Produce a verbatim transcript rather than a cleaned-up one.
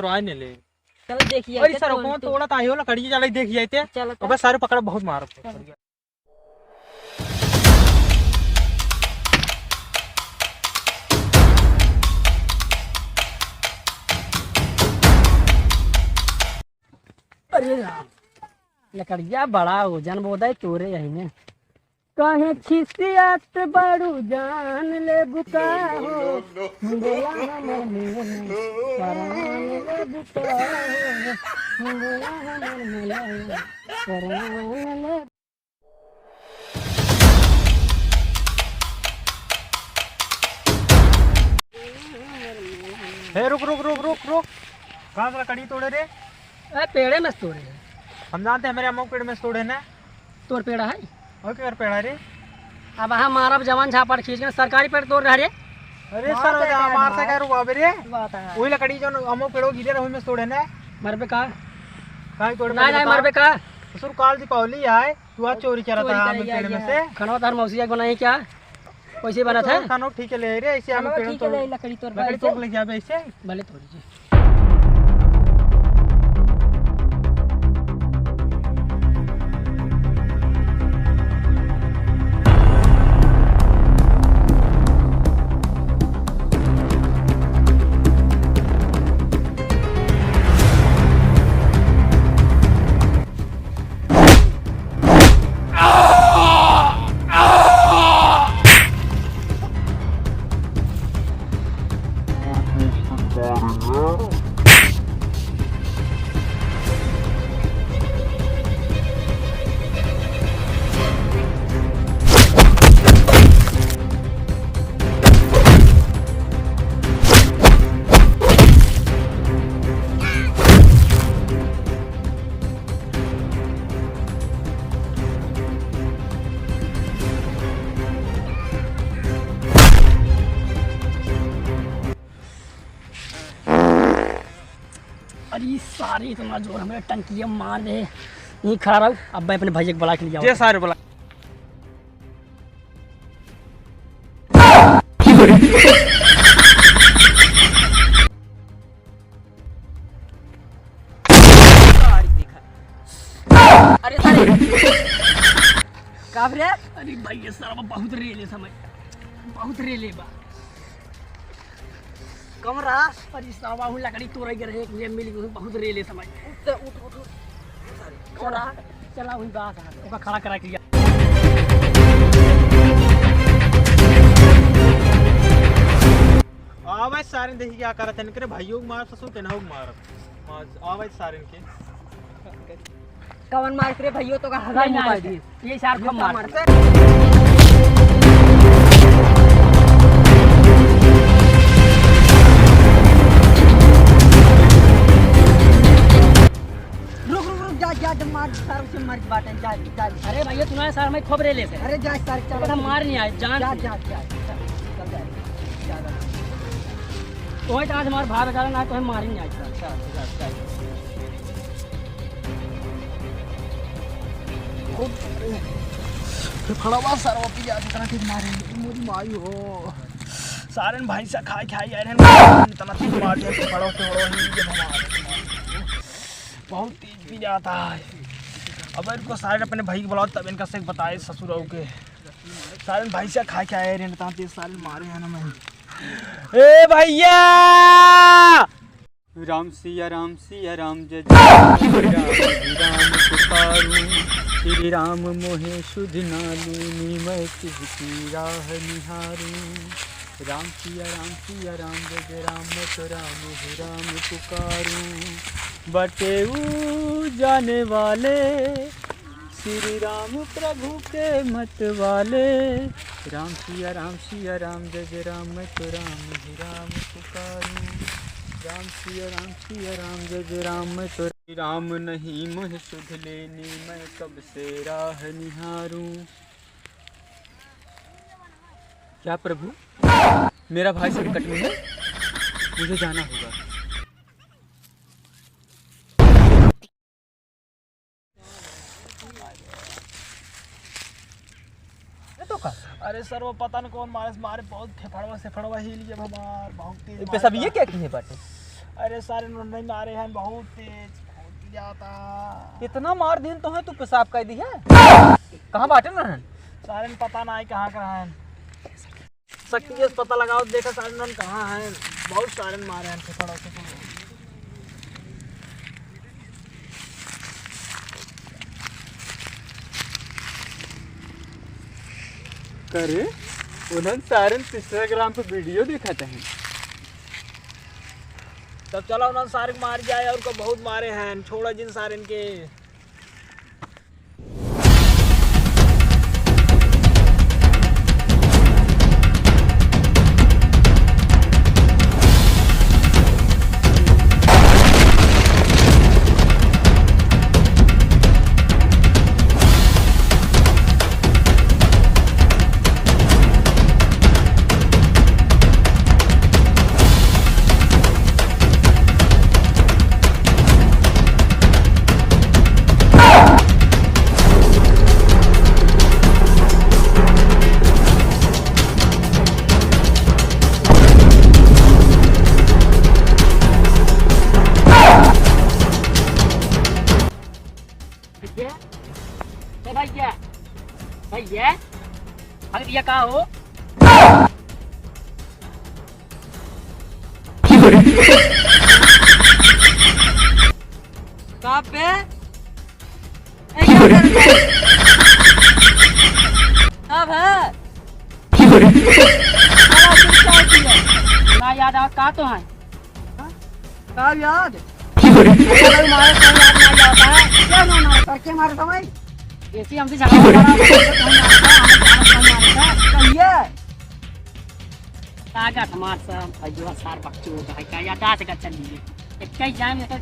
तो आए ने ले। चलो देखिए, अरे सर, कौन तोड़त आयो लकड़ी, चलो देखिए ते। चलो तो। अबे सारे पकड़, बहुत मार। चलो। अरे राम, लकड़िया बड़ा वजन बोदा है तोरे यही में। काहे खिसियात बाड़ू जान लेबू का हो? बोला हमर मन, परान लेबू का हो? बोला हमर मन, परान लेबू। हे, रुक, रुक, रुक, रुक, रुक। कहाँ से लकड़ी तोड़े रे? ए, पेड़े में से तोड़े हैं। हम जानते हैं, हमारे अम्मा के पेड़ में से तोड़े ना। तोर पेड़ है? और क्या पेड़ है रे? अब हम मारब जवान झापड़ खींच के, सरकारी पेड़ तोड़ रहा रे। अरे सर, हमार से क्या रुआबे रे? बात है। वही लकड़ी जो अम्मा पेड़ों गिरे रहे, वही में से तोड़े ना। मरबे का? काहे तोड़े ना, मरबे ना, का? मरबे का? ससुर, काल दीपावली आए, तू आज चोरी चला था आम पेड़ में से। खाना तार मौसी बनाई क्या? कैसे बना था? खाना ठीक है ले रे, ऐसे आम पेड़ ठीक है तोड़, ले, लकड़ी तोड़, लकड़ी तोड़ ले जाबे ऐसे। भले तोड़ लीजिए। अरे सारे इतना जोर हमारे टंकिया मार दे। यहीं खड़ा रहू, अब मैं अपने भैया के बुला के ले जाऊँ। जे सारे बुला। अरे सारे। का रे? अरे भाई, ये सारा बहुत रेले समय, बहुत रेले बा। कमरा। अरे सावा हूँ लकड़ी तोड़े के रहे, एक मिल गई, बहुत रेले समय। उठ, उठ, उठ, उठ। कमरा। चला वही बात है, ओका खड़ा करा के लिया। आवे सारे देखी क्या करत है, इनके भाइयों को मार ससुर के ना मार। मार, आवे सारे इनके। कवन मार रे भइयो, तो का हगाई मुकाई दी। ये सार खूब मार। रुक, रुक, रुक, जा, जा, जा, मार, सार से मार के बाटे, जा, जा। अरे भइयो, तुम्हारे सार में खूब रेले से। अरे जा, सार, चल। पता मार नहीं आए, जान जा, से। जा, जा, जा, चल, जा, जा, जा। ओए, आज हमार भाई बेचारा ना, तो हम मार ही नहीं आए। जा, जा, जा, जा। फड़वा सरवा पिया जितना ठीक मारे, मोरी माई हो। सारन भैंसा खाए खाए आए रहन, इतना ठीक मार दिया कि फड़वा के फड़वा ही जब हम आ गए। बहुत तेज पी जाता है। अब इनको सारन अपने भाई को बुलाओ, तब इनका से बताए ससुर के। सारन भैंसा खाए खाए आए रहन, इतना तेज सारन मारे हैं ना मैं। ए भैया! राम सिया राम सिया राम, जय जय राम, राम ही राम पुकारूं। श्री राम मोहे सुध नालू, नीमय तिज की राह निहारूं। राम सिया राम सिया राम, जय जय राम, मैं तो राम ही राम पुकारूं। बटे ऊ जाने वाले, श्री राम प्रभु के मत वाले। राम सिया राम सिया राम, जय जय राम, मैं तो राम ही राम पुकारूं। राम सिया राम सिया राम, जय जय राम, मैं तो श्री राम नहीं मोहे सुध लेनी, मैं कब से राह निहारूं। क्या प्रभु, मेरा भाई संकट में है, मुझे जाना होगा। ये तो का? अरे सर, वो पता न कौन मारे, मारे बहुत फेफड़वा सेफड़वा हिल गया हमार, बहुत तेज ए, मारे पेशाब ये बा। क्या की है बाटे? अरे सारे नोन नहीं मारे हैं, बहुत तेज, बहुत जाता। इतना मार दिन तो है, तू पेशाब कर दी है। कहाँ बाटे ना है? सारे ने पता ना है कहाँ का है। शक्ति से पता लगाओ, देखा सारे नोन कहाँ है। बहुत सारे ने मारे हैं, पकड़ो, पकड़ो। करे, उन्हन सारन Instagram पे video देखत हैं। तब चला उन्हन सारे के मार जाए, और को बहुत मारे हैं, छोड़ा जिन सारन के। भैया, ए भैया, भैया, अरे भैया का हो? का बे? ए, क्या कर रहे हो? का भा? साला, तू क्या किया? ना याद आवत का तो है? हाँ? का याद? अरे मारे, कोई याद नहीं आता है। क्या ना मारे, सर के मारे समय? जैसे हमसे झगड़ा करा, तो हम मारता, हम मारता, हम मारता। कहिए। ताकत हमार सब, भाई, जो सार बकचोद है, का याद आ सका चलिए। एक कई जान, एक